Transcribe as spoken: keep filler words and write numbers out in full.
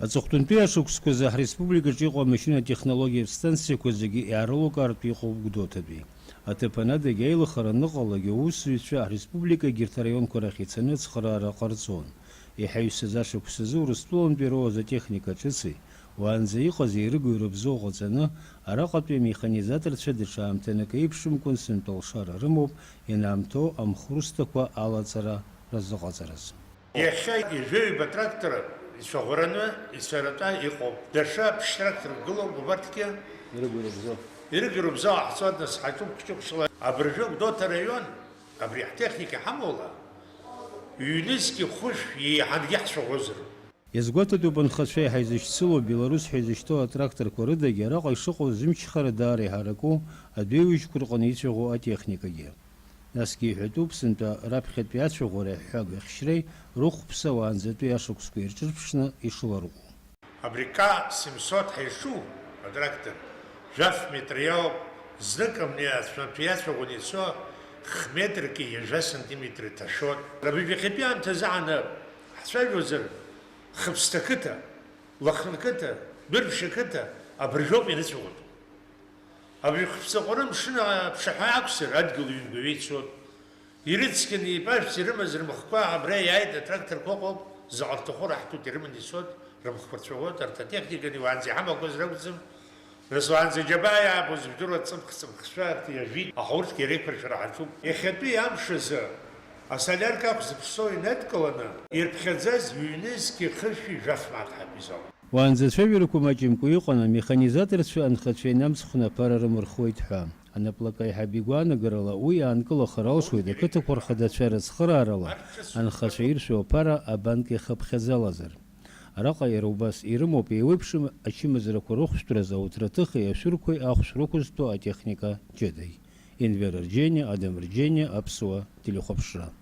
Аҵыхәтәантәи ашықәсқәа азы ҳреспубликаҿы иҟоу амашьынатә технологиатә станциақәа зегьы иаарылукаартә иҟоуп Гәдоуҭатәи. Аҭыԥанадагь аилахара аныҟалалак, аусзуҩцәа ҳреспублика егьырҭ араионқәа рахь ицаны ацхыраара ҟарҵон. Иҳаҩсыз ашықәс азы Урыстәылантәи ироуаз атехника ҿыци, уаанӡа иҟази ирыгу-ирыбзоу ҟаҵаны, араҟатәи амеханизаторцәа даҽа аамҭанакы еиԥшымкәан сынтәа алшара рымоуп ианаамҭоу амхурсҭақәа алаҵара рзыҟаҵараз. Иахьа ижәаҩба трактор ицәаӷәараны ицәаратәа иҟоуп. Даҽа ԥшь тракторк гылоуп убарҭгьы. Ирыгу-ирыбзоу. Ирыгу-ирыбзоу ҳцоит, нас ҳаҿуп хәҷы-хәҷыла. Абыржәы Гәдоуҭа араион, абри ҳтехника ҳамоула, ҩнызқьи хәышә еиҳангьы ҳцәаӷәозар. Иазгәаҭатәуп анхацәа иаҳа изышьцылоу, Беларусь ҳәа изышьҭоу атракторқәа рыдагьы араҟа ишыҟоу зымчхара даара иҳараку, адәеиужьқәа рҟны ицәаӷәо атехникагьы. Насгьы иҳәатәуп, сынтәа раԥхьатәи ацәаӷәареи аҳәҳәагахьшьреи рыхәԥса уаанӡатәи ашықәсқәа ирҿырԥшны ишыларҟәуа. Абри К семьсот ҳәа ишу атрактор жәаф метр иоуп, знык амни ацәмаҭәа иацәаӷәаны ицо, х-метрки ҩажәа сантиметр иҭашәоит. Абыржәы иахьатәи аамҭазы ҳаныҳәа ҳцәажәозар, Хыԥсҭа қыҭа, Лыхны қыҭа, Дәырԥшьа қыҭа абыржәоуп ирыцәаӷәатәу. Абри Хыԥсҭаҟны амшын аԥшаҳәа акәзар, адгьыл ҩынтәаҩы ицоит. Ирыцқьаны ипашәҵа ирымаз рымхқәа абра иааит, атракторқәа ыҟоуп, заҟа рҭаху раҳҭоит, ирыманы ицоит, рымхқәа рцәаӷәоит, арҭ атехниканы уаанӡа иҳамақәаз ракәӡам. Нас уаанӡа џьабаа иаабоз жәдыруа ҵымх-ҵымхцәа арҭ иажәит, аха урҭгьы реиқәыршәара ҳаҿуп. Иахьатәи амш азы асолиарка ахә зыԥсоу инадкыланы, ирԥхьаӡаз ҩнызқьи хышәи жәаф мааҭ ҳәатәи зауп. Уаанӡа ацәажәарақәа маҷымкәа иҟан, амеханизаторцәа анхацәа инамҵхны аԥара рымырхуеит ҳәа. Анаплак аиҳаб игәаанагарала, уи аанкылахар алшоит ақыҭақәа рхадацәа рыцхыраарала анхацәа иршәу аԥара абанк иахыԥхьаӡалазар. Араҟа иара убас ирымоуп еиуеиԥшым ачымазарақәа рыхәшәтәразы ауҭраҭыхи ашәырқәеи ахәшә рықәызтәу атехника ҷыдеи. Енвер Арџьениа, Адам Рџьениа, Аԥсуа телехәаԥшра.